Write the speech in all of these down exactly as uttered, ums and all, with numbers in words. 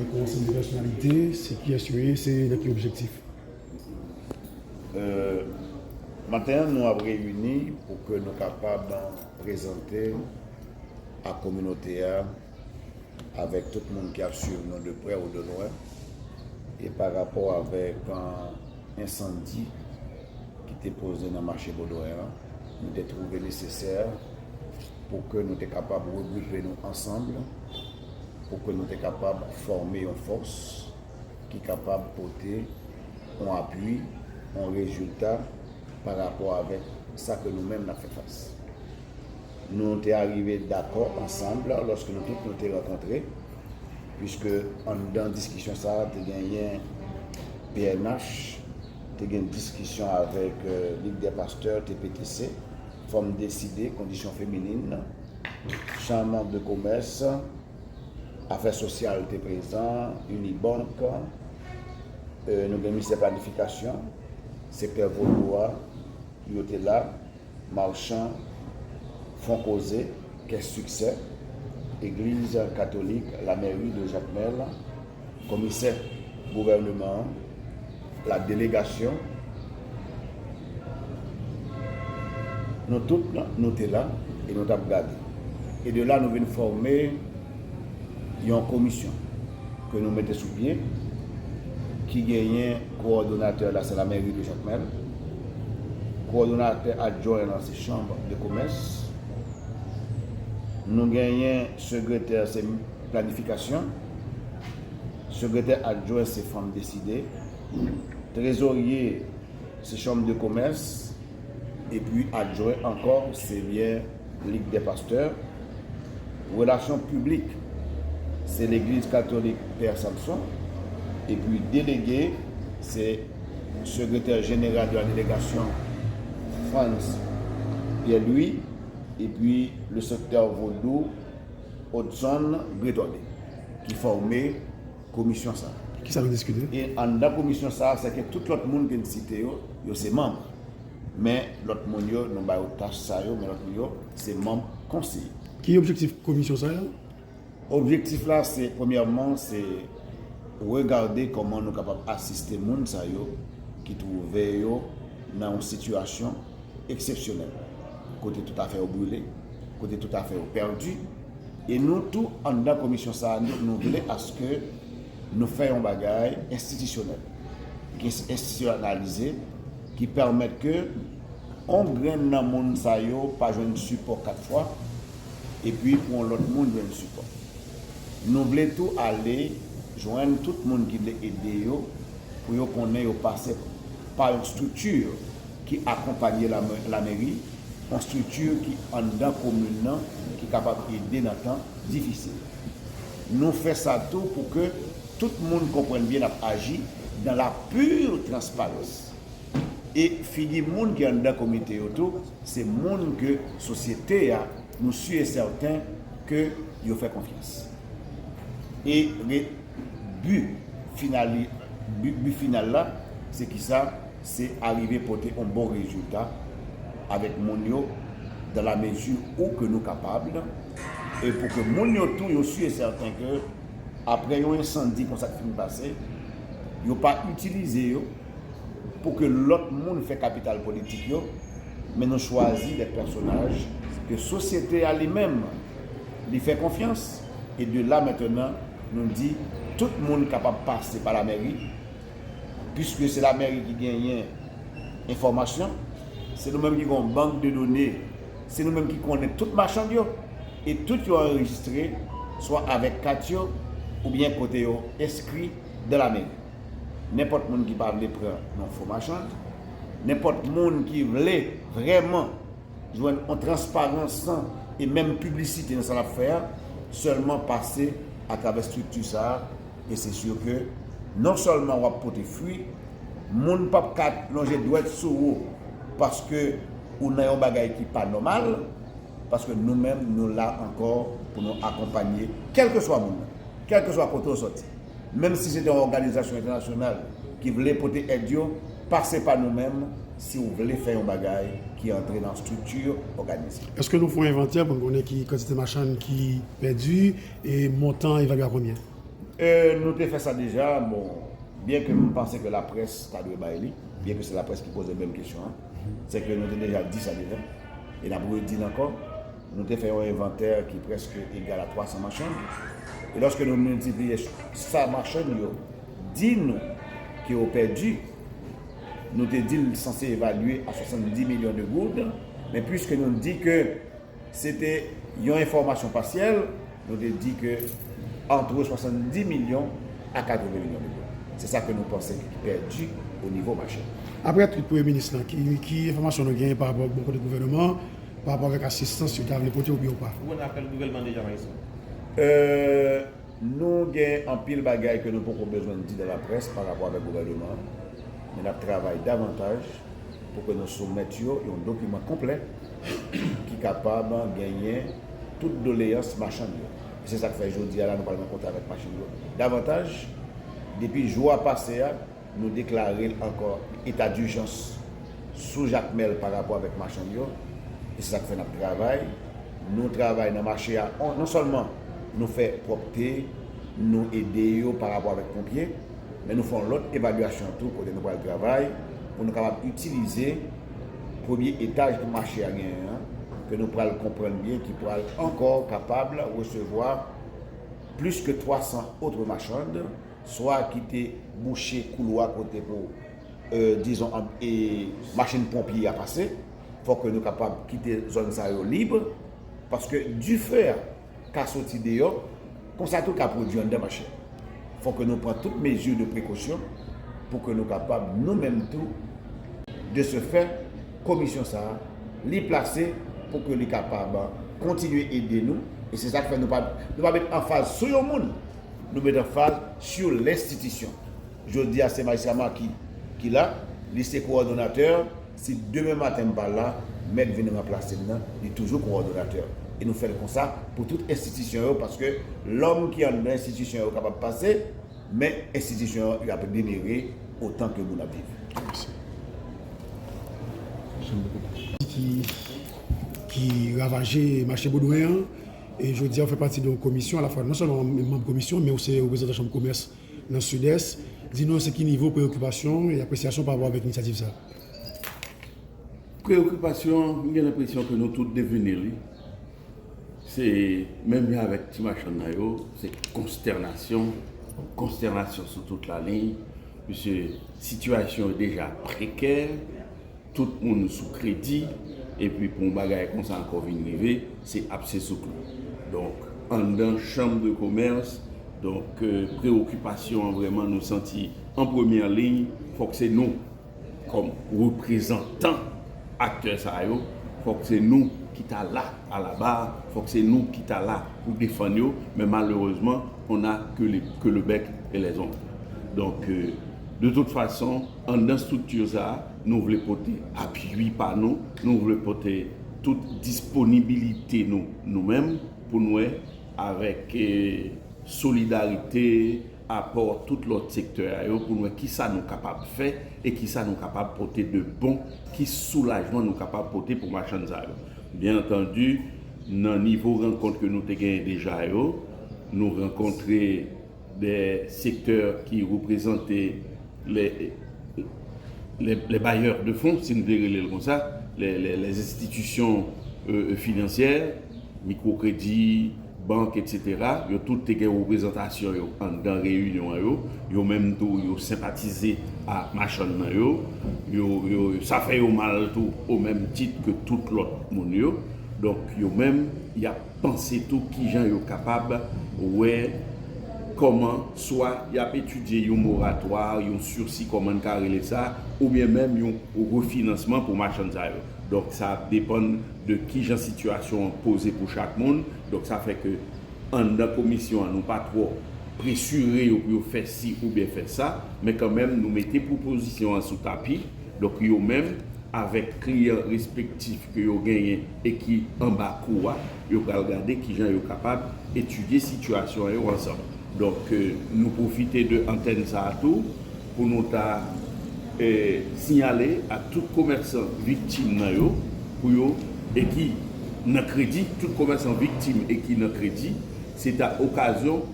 Yon ansanm de pèsonalite, se kiyès yo ye, se nan ki objektif? Euh, maten an, nou ap reyini pou ke nou kapab prezante a kominote a, avèk tout moun ki ap swiv nou de prè ou de lwen, e pa rapò avèk, euh, ensandi ki te poze nan mache Bodwè an, nou te twouve nesesè pou ke nou te kapab regwoupe nou ansanm, pou ke nou te kapab fòme yon fòs ki kapab pote yon apui, yon rezilta pa rapò avèk sa ke nou menm n ap fè fas. Nou te arive dakò ansanm lòske nou tout nou te rankontre, puiske anndan diskisyon sa a te genyen P N H, te gen diskisyon avèk, euh, Ligue des Pasteurs, T P T C, Fanm Deside, Kondisyon Feminin, Chanm de Komès, Afè Sosyal te prezan, Unibank, euh, nou gen Ministè Planifikasyon, Sektè Vodou a, yo te la, Machan, Fon Koze, Kès Siksè, Egliz Katolik, Lamèri de Jakmèl, Komisè Gouvèneman an, la delegasyon, nou tout nou te la e nou t ap gade. E de la, nou vin fòme yon komisyon ke nou mete sou pye, ki genyen kowòdonatè la, se Lamèri de Jakmèl, kowòdonatè adjwen an, se Chanm de Komès, nou genyen sekretè, se Planifikasyon, sekretè adjwen, se Fanm Deside, trezorye, se Chanm de Komès, epi adjwen ankò, se byen Ligue des Pasteurs. Relasyon piblik, se Legliz Katolik Pè Samson. Epi delege, se Sekretè Jeneral de la Délégation, Frantz Pierre-Louis. Epi le sektè vodou, Odson Gretode, ki fòme komisyon sa a. Kisa nou diskite? E anndan komisyon sa a, se ke tout lòt moun ke n site yo, yo se manm. Men lòt moun yo, nou ba yo tach sa yo, men lòt moun yo, se manm konseye. Ki objektif komisyon sa a? Objektif la, se, premyèman, se regade kòman nou kapab asiste moun sa yo ki twouve yo nan yon sitiyasyon eksepsyonèl, kote tout afè yo brile, kote tout afè yo pèdi. E nou tou, anndan komisyon sa a, nou, nou vle aske nou fè yon bagay enstitisyonèl, ki enstitisyonalize, ki pèmèt ke yon grenn nan moun sa yo pa jwenn sipò kat fwa, epi pou yon lòt moun jwenn sipò. Nou vle tou ale jwenn tout moun ki vle ede yo, pou yo konnen yo pase pa yon estrikti ki akonpaye lame-, lameri, yon estrikti ki anndan komin nan, ki kapab ede nan tan difisil. Nou fè sa tou pou ke tout moun konprann byen n ap aji dans la pure transparence. E figi moun ki anndan komite yo tou, se moun ke sosyete a, nou si e sèten ke yo fè konfyans. E re-, bi finali-, bi, bi final la, se kisa? Se arive pote yon bon rezilta avèk moun yo, dans la mesure où que nou kapab, e pou ke moun yo tou, yo si e sèten ke apre yon ensandi konsa k fin pase, yo pa itilize yo pou ke lòt moun fè kapital politik yo, men nou chwazi de pèsonaj ke sosyete a li menm, li fè konfyans, e de la mentenan, nou di tout moun kapab pase pa lameri, piske se lameri ki genyen enfòmasyon, se nou menm ki gen yon bank de done, se nou menm ki konnen tout machann yo, e tout yo anrejistre, swa avèk kat yo, oubyen kote yo enskri dan lameri. Nenpòt moun ki pa vle pran yon fo machann, nenpòt moun ki vle vrèman jwenn yon transparans e menm piblisite nan sa l ap fè a, sèlman pase atravè estrikti sa a, e se si ke non sèlman w ap pote fwi, moun p ap ka lonje dwèt sou ou paske ou nan yon bagay ki pa nòmal, paske nou menm, nou la ankò pou nou akonpanye kèlkeswa moun nan, kèlkeswa kote w sòti. Menm si se te yon òganizasyon entènasyonal ki vle pote èd yo, pase pa nou menm si w vle fè yon bagay ki antre nan estrikti òganize. Èske nou fè yon envantè pou n konnen ki kantite machann ki pèdi e montan evalye a konbyen? Euh, nou te fè sa deja, bon, byen ke m panse ke laprès ta dwe bay li, byen ke se laprès ki poze menm kesyon an, se ke nou te deja di sa deja, e n ap redi l ankò, nou te fè yon envantè ki prèske egal a twa san machann, e lòske nou miltipliye sa machann yo di nou ke yo pèdi, nou te di l sanse evalye a swasanndis milyon de goud, men piske nou di ke se te yon enfòmasyon pasyèl, nou te di ke antre swasanndis milyon a katreven milyon de goud. Se sa ke nou panse ki pèdi o nivo mache. Apre twit Premye Minis lan, ki, ki enfòmasyon nou genyen pa rapò ak bò kote gouvènman an, pa rapò avèk asistans yo ta vle pote oubyen yo pa? Ou konn apèl gouvènman deja, Marisol? Euh, Nou gen anpil bagay ke nou poko bezwen di nan laprès pa rapò avèk gouvènman an, men n ap travay davantaj pou ke nou soumèt yo yon dokiman konplè ki kapab genyen tout doleyans machann yo. E se sa k fè jodi a la nou pral rankontre avèk machann yo davantaj. Depi jou a pase a, nou deklare l ankò eta dijans sou Jakmèl pa rapò avèk machann yo. E se sa k fè n ap travay. Nou travay nan mache a, on- non sèlman nou fè pwòpte, nou ede yo pa rapò avèk ponpye, men nou fè yon lòt evalyasyon tou kote nou pral travay pou nou kapab itilize premye etaj ke mache a genyen an, ke nou pral konprann byen ki pral ankò kapab resevwa plis ke twa san otre machann, swa ki te bouche koulwa kote pou, euh, dizon, an- e, machin ponpye a pase. Fòk ke nou kapab kite zòn sa yo lib, paske dife a ka soti deyò, konsa tou ka pwodui anndan mache. Fòk ke nou pran tout mezi de prekosyon pou ke nou kapab, nou menm tou, de ce fait, komisyon sa a, li plase pou ke li kapab kontinye ede nou, e se sa k fè nou pa, nou pa met anfaz sou yon moun, nou met anfaz sur lenstitisyon. Jodi a, se Majistra Marquis ki la, li se kowòdonatè. Si demen maten m pa la, mèt vin ranplase m nan, li toujou kowòdonatè. E nou fè l konsa pou tout enstitisyon yo, paske lòm ki anndan enstitisyon yo kapab pase, men enstitisyon yo ap demere otan ke moun ap viv. Ki, ki ravaje mache Boudwen an, e jodi a ou fè pati de yon komisyon, alafwa non sèlman manm komisyon, men ou se reprezantan chanm komès nan Sidès. Di nou se ki nivo preyokipasyon e apresyasyon pa rapò avèk inisyativ sa a? Preyokipasyon, m gen lenpresyon ke nou tout devine li. Se menm jan avèk ti machann nan yo, se konstènasyon, konstènasyon sou tout laliny, piske sitiyasyon yo deja prekè, tout moun sou kredi, epi pou yon bagay konsa ankò vin rive, se abse sou klou. Donk, anndan chanm de komès, donk, euh, preyokipasyon an vrèman nou santi an premyè liy, fòk se nou, kòm reprezantan aktè sa yo, fòk se nou ki ta la a la bar, fòk se nou ki ta la pou defann yo, men malerezman, on a que les, que le bec et les ongles. Donk, euh, de tout fason, anndan estrikti sa a, nou vle pote apui pa nou, nou vle pote tout disponibilite nou, nou menm, pou n wè avèk, eh, solidarite, apò tout lòt sektè a yo, pou n wè kisa nou kapab fè e kisa nou kapab pote de bon, ki soulajman nou kapab pote pou machann sa yo. Byen antandi, nan nivo rankont ke nou te genyen deja yo, nou rankontre de sektè ki reprezante les, les, les bailleurs de fonds, si nou te rele l konsa, les, les, les institutions, euh, financières, mikwokredi, bank, etsetera, yo tout te gen reprezantasyon yo anndan reyinyon an yo. Yo menm tou, yo senpatize a machann nan yo. Yo, yo, sa fè yo mal tou, o menm tit ke tout lòt moun yo. Donk, yo menm, y ap panse tou kijan yo kapab wè kòman swa y ap etidye yon moratwa, yon sisi, kòman n ka rele sa, oubyen menm yon refinansman pou machann sa yo. Donk, sa ap depann de kijan sitiyasyon an poze pou chak moun. Donk, sa fè ke anndan komisyon an, nou pa twò presire yo pou yo fè si oubyen fè sa, men kanmenm, nou mete pwopozisyon an sou tapi. Donk, yo menm, avèk kliyan respektif ke yo genyen e ki anba kou a, yo pral gade kijan yo kapab etidye sitiyasyon an yo ansanm. Donk, eh, nou pwofite de antèn sa a tou pou nou ta, eh, siyale a tout komèsan viktim nan yo, pou yo, e ki nan kredi, tout komèsan viktim e ki nan kredi, se ta okazyon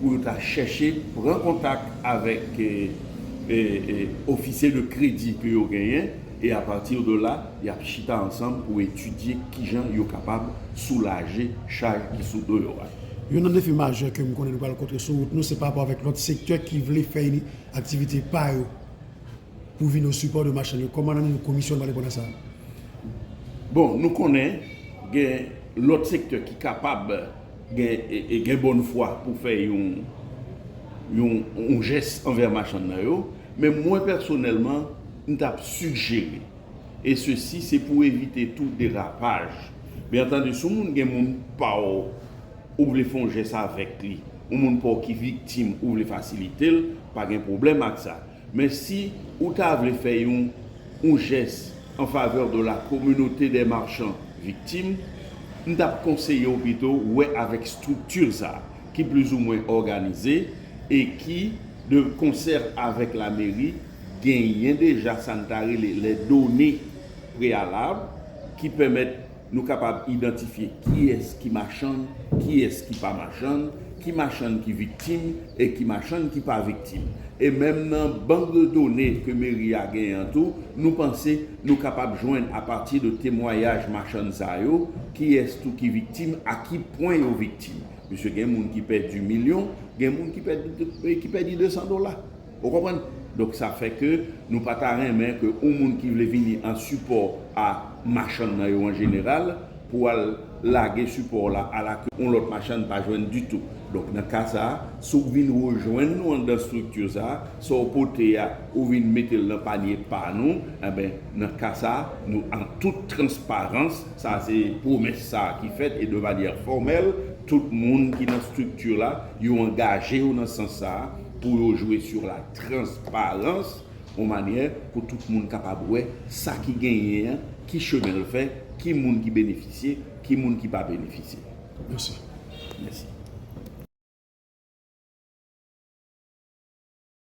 pou yo ta chèche pran kontak avèk e, e, e, ofisye de kredi ke yo genyen, e apati de la, y ap chita ansanm pou etidye kijan yo kapab soulaje chaj ki sou do yo a. Youn nan defi majè ke m konnen nou pral kontre sou wout nou, se pa rapò avèk lòt sektè ki vle fè ini-, aktivite pa yo pou vin o sipò de machann yo. Kòman nan nivo komisyon nou pral reponn a sa? Bon, nou konnen gen lòt sektè ki kapab gen, e, e gen bòn fwa pou fè yon, yon, yon jès anvè machann nan yo, men mwen pèsonèlman, m t ap sijere, e sesi se pou evite tou derapaj. Byen antandi, si yon moun gen moun pa w ou vle fè yon jès avèk li, yon moun pa w ki viktim, ou vle fasilite l, pa gen pwoblèm ak sa. Men si ou ta vle fè yon, yon jès an favè de la communauté des marchands victimes, m t ap konseye w pito wè avèk estrikti sa a, ki plizoumwen òganize e ki, de konsè avèk lameri, genyen deja sa n ta rele les données préalables ki pèmèt nou kapab idantifye kiyès ki machann, kiyès ki pa machann, ki machann ki viktim e ki machann ki pa viktim. E menm nan bank de done ke meri a genyen an tou, nou panse nou kapab jwenn apati de temwayaj machann sa yo, kiyès tou ki viktim, a ki pwen yo viktim. Paske gen moun ki pèdi milyon, gen moun ki pèdi, ki pèdi de san dola. Ou konprann? Donk, sa fè ke nou pa ta renmen ke yon moun ki vle vini an sipò a machann nan yo an jeneral, pou al lage sipò w la, ala ke yon lòt machann pa jwenn ditou. Donk, nan ka sa a, si w vin rejwenn nou anndan estrikti sa a, sa w pote a, ou vin mete l nan panye pa nou, enben, nan ka sa a, nou, an tout transparans, sa se pwomès sa a ki fèt, e de manyè fòmèl, tout moun ki nan estrikti la, yo angaje yo nan sans sa a, pou yo jwe sur la transparans, yon manyè pou tout moun kapab wè sa ki genyen an, ki chemen l fè, ki moun ki benefisye, ki moun ki pa benefisye. Mèsi. Mèsi.